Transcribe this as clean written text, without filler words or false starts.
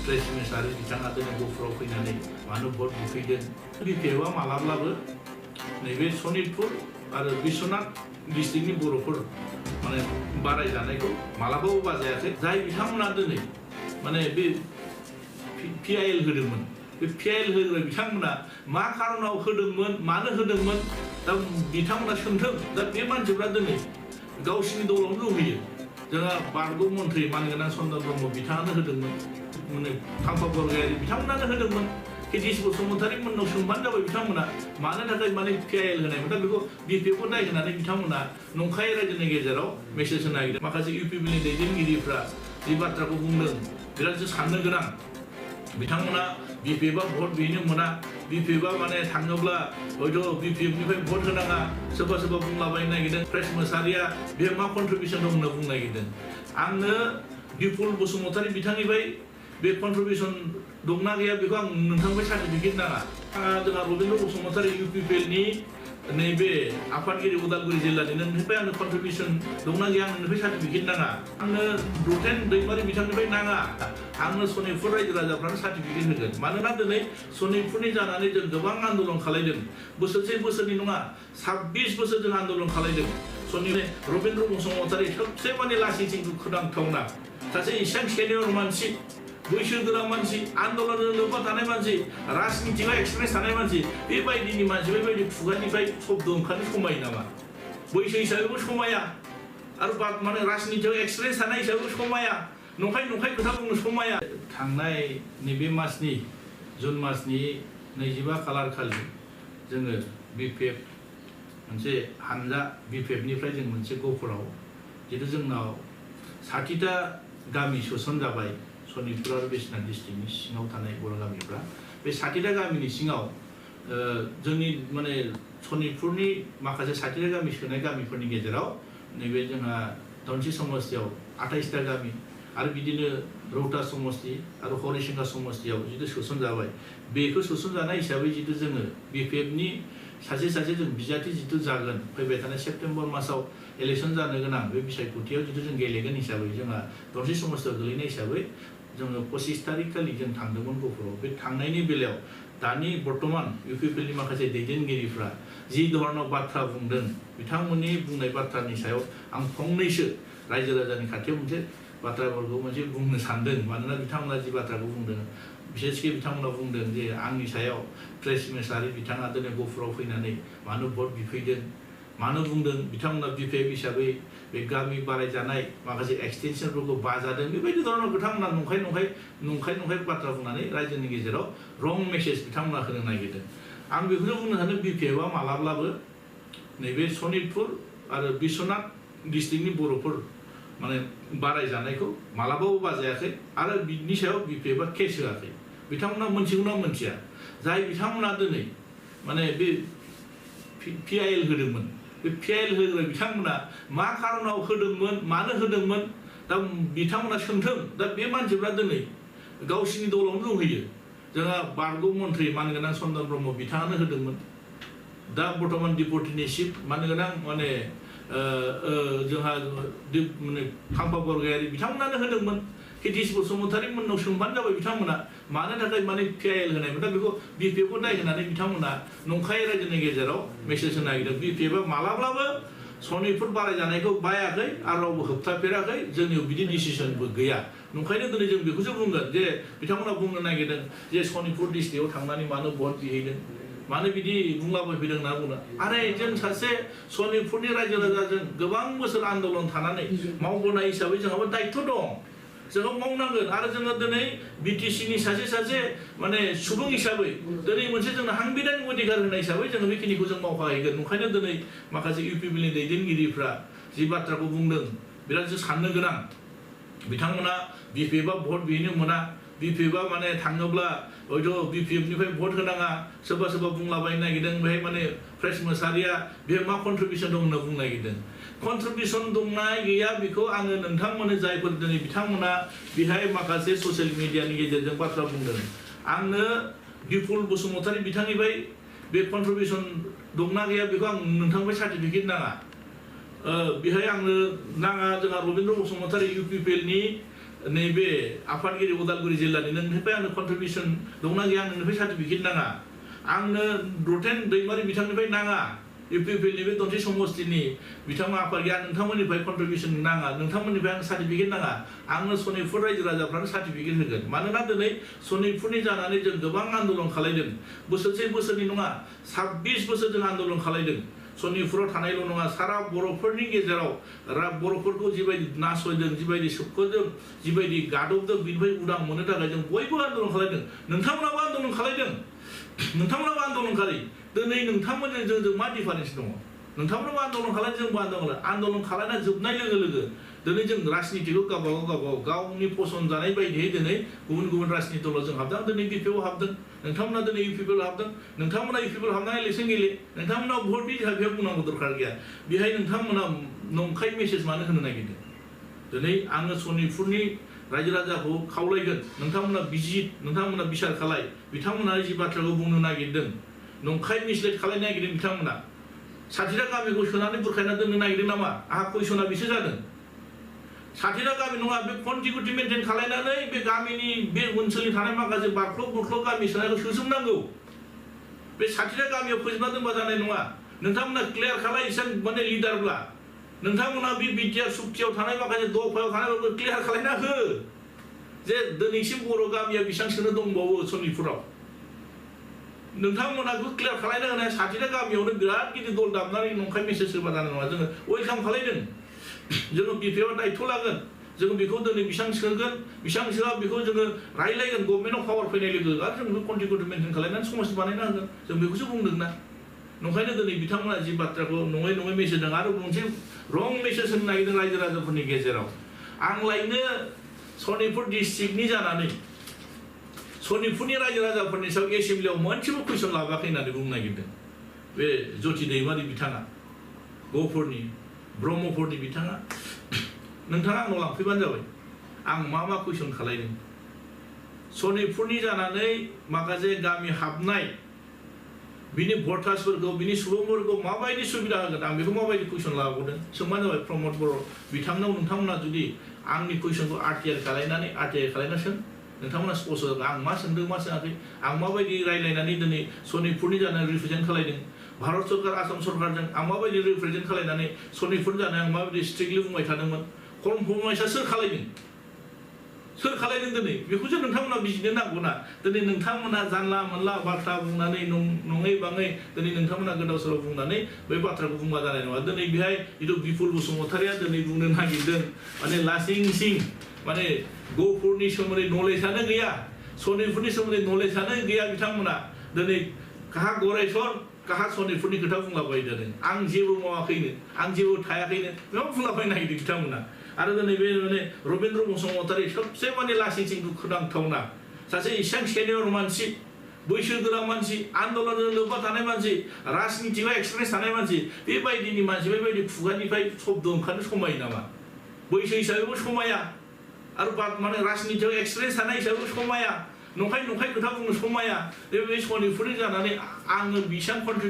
president बिथाङा दिनै गफुराव फैनानै मानो भट बिफैदों बिपिएफआ मालाब्लाबो नैबे सनितपुर आरो बिश्वनाथ डिस्ट्रिक्टनि बर'फोर माने बारायजानायखौ मालाबाबो बाजायाखै जाय बिथांमोना दिनै माने बे पिआइएल होदोंमोन बे पिआइएल होग्रा बिथांमोना मा खारनाव होदोंमोन मानो होदोंमोन दा बिथांमोना सोंथों दा बे मानसिफ्रा दिनै गावसिनि दलावनो दंहैयो जोंहा बारग' मन्थ्रि मानगोनां चन्द्र ब्रह्म बिथाङानो होदोंमोन माने खाम्फा बरगयारि बिथांमोनानो होदोंमोन केटिस बसुमतारी मोननाव सोंबानो जाबाय बिथांमोना मानो थाखाय माने पिआइएल होनायमोन दा बेखौ बिपिएफखौ दाय होनानै बिथांमोना नंखाय रायजोनि गेजेराव मेसेज होनो नागिरदों माखासे इउपिपिनि दैदेनगिरिफ्रा जि बाथ्राखौ बुंदों बिराद साननो गोनां बिथांमोना बिपिएफआ भट बिहैनो मोना बिपिएफआ माने थाङोब्ला हयथ' बिपिएफनिफ्राय भट होनाङा सोरबा सोरबा बुंलाबायनो नागिरदों प्रेस मोसाहारिया बेयाव मा कन्ट्रिबिउसन दं होनना बुंनो नागिरदों आंनो बिपुल बसुमतारी बिथांनिफ्राय बे कन्ट्रिबिउसन दंना गैया बेखौ आं नोंथांनिफ्राय सार्टिफिकेट नाङा जोंहा रबीन्द्र बसुमतारी इउपिपिएलनि नैबे आफादगिरि उदालगुरि जिल्लानि नोंनिफ्राय आंनो कन्ट्रिबिउसन दंना गैया आं नोंनिफ्राय सार्टिफिकेट नाङा आंनो ब्रटेन दैमारि बिथांनिफ्राय नाङा आंनो सनितपुर रायजो राजाफ्रानो सार्टिफिकेट होगोन मानोना दिनै सनितपुरनि जानानै जों गोबां आन्दलन खालायदों बोसोरसे बोसोरनि नङा 26 बोसोर जों आन्दलन खालायदों सनितपुर रबीन्द्र बसुमतारी सबसे माने लासिंसिं दुखुनांथावना सासे इसां सेनियर मानसि बैसोगोरा मानसि आन्दलनजों लोब्बा थानाय मानसि राजनितियाव एक्सपिरियेन्स थानाय मानसि बेबायदिनि मानसि बेबायदि खुगानिफ्राय शब्द ओंखारनो समायो नामा बैसो हिसाबैबो समाया आरो माने राजनितियाव एक्सपिरियेन्स थानाय हिसाबैबो समाया नंखाय खोथा बुंनो समाया थांनाय नैबे मासनि जुन मासनि 25 खालार खालि जोङो बिपिएफ मोनसे हानजा बिपिएफनिफ्राय जों मोनसे गफुराव जितु जोंनाव 60टा गामि सोसन जाबाय सनितपुर आरो बिश्वनाथ डिस्ट्रिक्टनि सिङाव थानाय बर' गामिफ्रा बे 60टा गामिनि सिङाव जोंनि माने सनितपुरनि माखासे 60टा गामि सोनाय गामिफोरनि गेजेराव नैबे जोंहा धनसि समस्तियाव 28टा गामि आरो बिदिनो रौता समस्ति आरो हरिसिंगा समस्तियाव जितु सोसन जाबाय बेखौ सोसन जानाय हिसाबै जितु जोङो बिपिएफनि सासे जों बिजाथि जितु जागोन फैबाय थानाय सेप्तेम्बर मासाव इलेक्सन जानो गोनां बे बिसायख'थियाव जितु जों गेलेगोन हिसाबै जोंहा धनसि समस्तियाव गोलैनाय हिसाबै जोङो 25 तारिख खालि जों थांदोंमोन गफुराव बे थांनायनि बेलायाव दानि बर्तमान इउपिपिएलनि माखासे दैदेनगिरिफ्रा जि धरनाव बाथ्रा बुंदों बिथांमोननि बुंनाय बाथ्रानि सायाव आं फंनैसो रायजो राजानि खाथियाव मोनसे बाथ्राफोरखौ मोनसे बुंनो सानदों मानोना बिथांमोना जि बाथ्राखौ बुंदों बिसेसके बिथांमोना बुंदों जे आंनि सायाव प्रेस मोसाहारि बिथाङा दिनै गफुराव फैनानै मानो भट बिफैदों मानो बुंदों बिथांमोना बिपिएफ हिसाबै बे गामि बारायजानाय माखासे एक्सटेनसनफोरखौ बाजादों बेबायदि धरनाव बिथांमोना नंखाय बाथ्रा बुंनानै रायजोनि गेजेराव रं मेसेज बिथांमोना होनो नागिरदों आं बेखौनो बुंनो सानो बिपिएफआ मालाब्लाबो नैबे सनितपुर आरो बिश्वनाथ डिस्ट्रिक्टनि बर'फोर माने बारायजानायखौ मालाबाबो बाजायाखै आरो बिनि सायाव बिपिएफआ केस होआखै बिथांमोना मोनथिगौना मोनथिया जाय बिथांमोना दिनै माने बे पिआइएल होदोंमोन बे पिआइएल होग्रा बिथांमोना मा खारनाव होदोंमोन मानो होदोंमन दा बिथांमोना सोंथों दा बे मानसिफ्रा दिनै गावसिनि दलावनो दंहैयो जोंहा बारग' मन्थ्रि मानगोनां चन्द्र ब्रह्म बिथाङानो होदोंमोन दा बर्तमान डिपुटिनि चिफ मानगोनां माने जोंहा माने खाम्फा बरगयारि बिथांमोनानो होदोंमन केटिस बसुमतारी मोननाव सोंबानो जाबाय बिथांमोना मानो थाखाय माने पिआइएल होनायमोन दा बेखौ बिपिएफखौ दाय होनानै बिथांमोना नंखाय रायजोनि गेजेराव मेसेज होनो नागिरदों बिपिएफआ मालाब्लाबो सनितपुर बारायजानायखौ बायाखै आरो रावबो होबथाफेराखै जोंनियाव बिदि डिसिसनबो गैया नंखायनो दिनै जों बेखौसो बुंगोन जे बिथांमोना बुंनो नागिरदों जे सनितपुर डिस्ट्रिक्टआव थांनानै मानो भट बिहैदों मानो बिदि बुंलाबायफैदों होनना बुङो आरे जों सासे सनितपुरनि रायजो राजाजों गोबां बोसोर आन्दलन थानानै मावबोनाय हिसाबै जोंहाबो दायित्व दं जोङो मावनांगोन आरो जोङो दिनै बिटिसिनि सासे माने सुबुं हिसाबै दिनै मोनसे जोंनो साংবিধানিক अधिकार होनाय हिसाबै जोङो बेखिनिखौ जों मावखाहैगोन ओंखायनो दिनै माखासे इउपिपिएलनि दैदेनगिरिफ्रा जि बाथ्राखौ बुंदों बिराद साननो गोनां बिथांमोना बिपिएफआ भट बिहैनो मोना बिपिएफआ माने थाङोब्ला हयथ' बिपिएफनिफ्राय भट होनाङा सोरबा बुंलाबायनो नागिरदों बेहाय माने प्रेस मोसाहारिया बेहाय मा कन्ट्रिबिउसन दं होनना बुंनो नागिरदों कन्ट्रिबिउसन दंना गैया बेखौ आङो नोंथांमोननो जायफोर दिनै बिथांमोना बेहाय माखासे ससियेल मिडियानि गेजेरजों बाथ्रा बुंदों आंनो बिपुल बसुमतारी बिथांनिफ्राय बे कन्ट्रिबिउसन दंना गैया बेखौ आं नोंथांनिफ्राय सार्टिफिकेट नाङा बेहाय आंनो नाङा जोंहा रबीन्द्र बसुमतारी इउपिपिएलनि नैबे आफादगिरि उदालगुरि जिल्लानि नोंनिफ्राय आंनो कन्ट्रिबिउसन दंना गैया आं नोंनिफ्राय सार्टिफिकेट नाङा आंनो रतेन दैमारि बिथांनिफ्राय नाङा इउपिपिएलनि बे दनसे समस्तिनि बिथाङा आफादगिरि आं नोंथांमोननिफ्राय कन्ट्रिबिउसन नाङा नोंथांमोननिफ्राय आं सार्टिफिकेट नाङा आंनो सनितपुर रायजो राजाफ्रानो सार्टिफिकेट होगोन मानोना दिनै सनितपुरनि जानानै जों गोबां आन्दलन खालायदों बोसोरसे बोसोरनि नङा 26 बोसोर जों आन्दलन खालायदों सनितपुराव थानायल' नङा सारा बर'फोरनि गेजेराव बर'फोरखौ जिबायदि नासयदों जिबायदि सोबख'दों जिबायदि गादबदों बिनिफ्राय उदां मोननो थाखाय जों बयबो आन्दलन खालायदों नोंथांमोनाबो आन्दलन खालायदों नोंथांमोनाबो आन्दलनकारि दिनै नोंथांमोनजों जोंजों मा डिफारेन्स दङ नोंथांमोनाबो आन्दलन खालायदों जोंबो आन्दलन खालायना जोबनाय लोगो लोगो दिनै जों राजनितिखौ गावबागाव गावनि फसन जानाय बायदियै दिनै गुबुन गुबुन राजनिति दलाव जों हाबदों दिनै बिपिएफआव हाबदों नोंथांमोना दिनै इउपिपिएल हाबदों नोंथांमोना इउपिपिएल हाबनानै इलेक्सन गेले नोंथांमोना भट बि बेयाव बुंनांगौ दरकार गैया बेहाय नोंथांमोना नंखाय मेसेज मानो होनो नागिरदों दिनै आङो सनितपुरनि रायजो राजाखौ खावलायगोन नोंथांमोना बिजित नोंथांमोना बिसार खालाय बिथांमोना जि बाथ्राखौ बुंनो नागिरदों नंखाय मिसलेट खालायनो नागिरदों बिथांमोना 60टा गामिखौ सोनानै बुरखायना दोननो नागिरदों नामा आहा कुइसना बिसो जादों 60टा गामि नङा बे कन्टिगिउटि मेनटेन खालायनानै बे गामिनि बे ओनसोलनि थानाय माखासे बाख्ल'ब बुख्ल'ब गामि सोनायखौ सोसोमनांगौ बे 60टा गामियाव फोजोबना दोनबा जानाय नङा नोंथांमोना क्लियार खालाय इसां माने लिडारब्ला नोंथांमोना बे बिटिआर सुक्तियाव थानाय माखासे दफायाव थानायफोरखौ क्लियार खालायना हो जे दिनैसिम बर' गामिया बेसेबां सोनो दंबावो सनितपुराव नोंथांमोनाखौ क्लियार खालायना होनाय 60टा गामियावनो बिराद गिदिर दल दामनानै नंखाय मेसेज होबा जानाय नङा जोङो वेलकाम खालायदों जोङो बिपिएफआ दायथ' लागोन जोङो बेखौ दिनै बेसेबां सोगोन बेसेबां सोआ बेखौ जोङो रायलायगोन गभर्नमेन्टआव पावार फैनाय लोगो आरो जों बेखौ कन्टिगिउटि मेनटेन खालायनानै समाज बानायना होगोन जों बेखौसो बुंदोंना नंखायनो दिनै बिथांमोना जि बाथ्राखौ नङै मेसेज होदों आरो मोनसे रं मेसेज होनो नागिरदों रायजो राजाफोरनि गेजेराव आं लायनो सनितपुर डिस्ट्रिक्टनि जानानै सनितपुरनि रायजो राजाफोरनि सायाव एसेम्बलियाव मोनसेबो कुइसन लाबोआखै होननानै बुंनो नागिरदों बे ज्योति दैमारि बिथाङा गफुरनि ब्रह्मपुरनि बिथाङा नोंथाङा आंनाव लांफैबानो जाबाय आं मा कुइसन खालायदों सनितपुरनि जानानै माखासे गामि हाबनाय बिनि भटार्सफोरखौ बिनि सुबुंफोरखौ माबायदि सुबिदा होगोन आं बेखौ माबायदि कुइसन लाबोदों सोंबानो जाबाय प्रमद बर' बिथांनाव नोंथांमोना जुदि आंनि कुइसनखौ आरटिआइ खालायना सों नोंथांमोना स्पष्ट जागोन आं मा सोंदों मा सोङाखै आं माबायदि रायलायनानै दिनै सनितपुरनि जानानै रिप्रेजेन्ट खालायदों भारत सरकार आसाम सरकारजों आं माबायदि रिप्रेजेन्ट खालायनानै सनितपुर जानाय आं माबायदि स्ट्रिक्टलि बुंबाय थादोंमोन कमप्रमाइसआ सोर खालायदों दिनै बेखौसो नोंथांमोना बिजिरनो नांगौना दिनै नोंथांमोना जानला मोनला बाथ्रा बुंनानै नङै बाङै दिनै नोंथांमोना गोदाव सोराव बुंनानै बै बाथ्राखौ बुंबा जानाय नङा दिनै बेहाय जिथु बिपुल बसुमतारिया दिनै बुंनो नागिरदों माने लासिं सिं माने गफुरनि सोमोन्दै नलेजआनो गैया सनितपुरनि सोमोन्दै नलेजआनो गैया बिथांमोना दिनै काहा गरायसर काहा सनितपुरनि खोथा बुंलाबाय जादों आं जेबो मावाखैनो आं जेबो थायाखैनो बेयाव बुंलाबायनो नागिरदों बिथांमोना आरो दिनै बे माने रबीन्द्र बसुमतारी सबसे माने लासिं सिं दुखुनांथावना सासे इसां सेनियर मानसि बैसोगोरा मानसि आन्दलनजों लोब्बा थानाय मानसि राजनितियाव एक्सपिरियेन्स थानाय मानसि बेबायदिनि मानसि बेबायदि खुगानिफ्राय शब्द ओंखारनो समायो नामा बैसो हिसाबैबो समाया आरो माने राजनितियाव एक्सपिरियेन्स थानाय हिसाबैबो समाया नंखाय खोथा बुंनो समाया बे सनितपुरनि जानानै आङो बेसेबां कन्ट्रिबिउट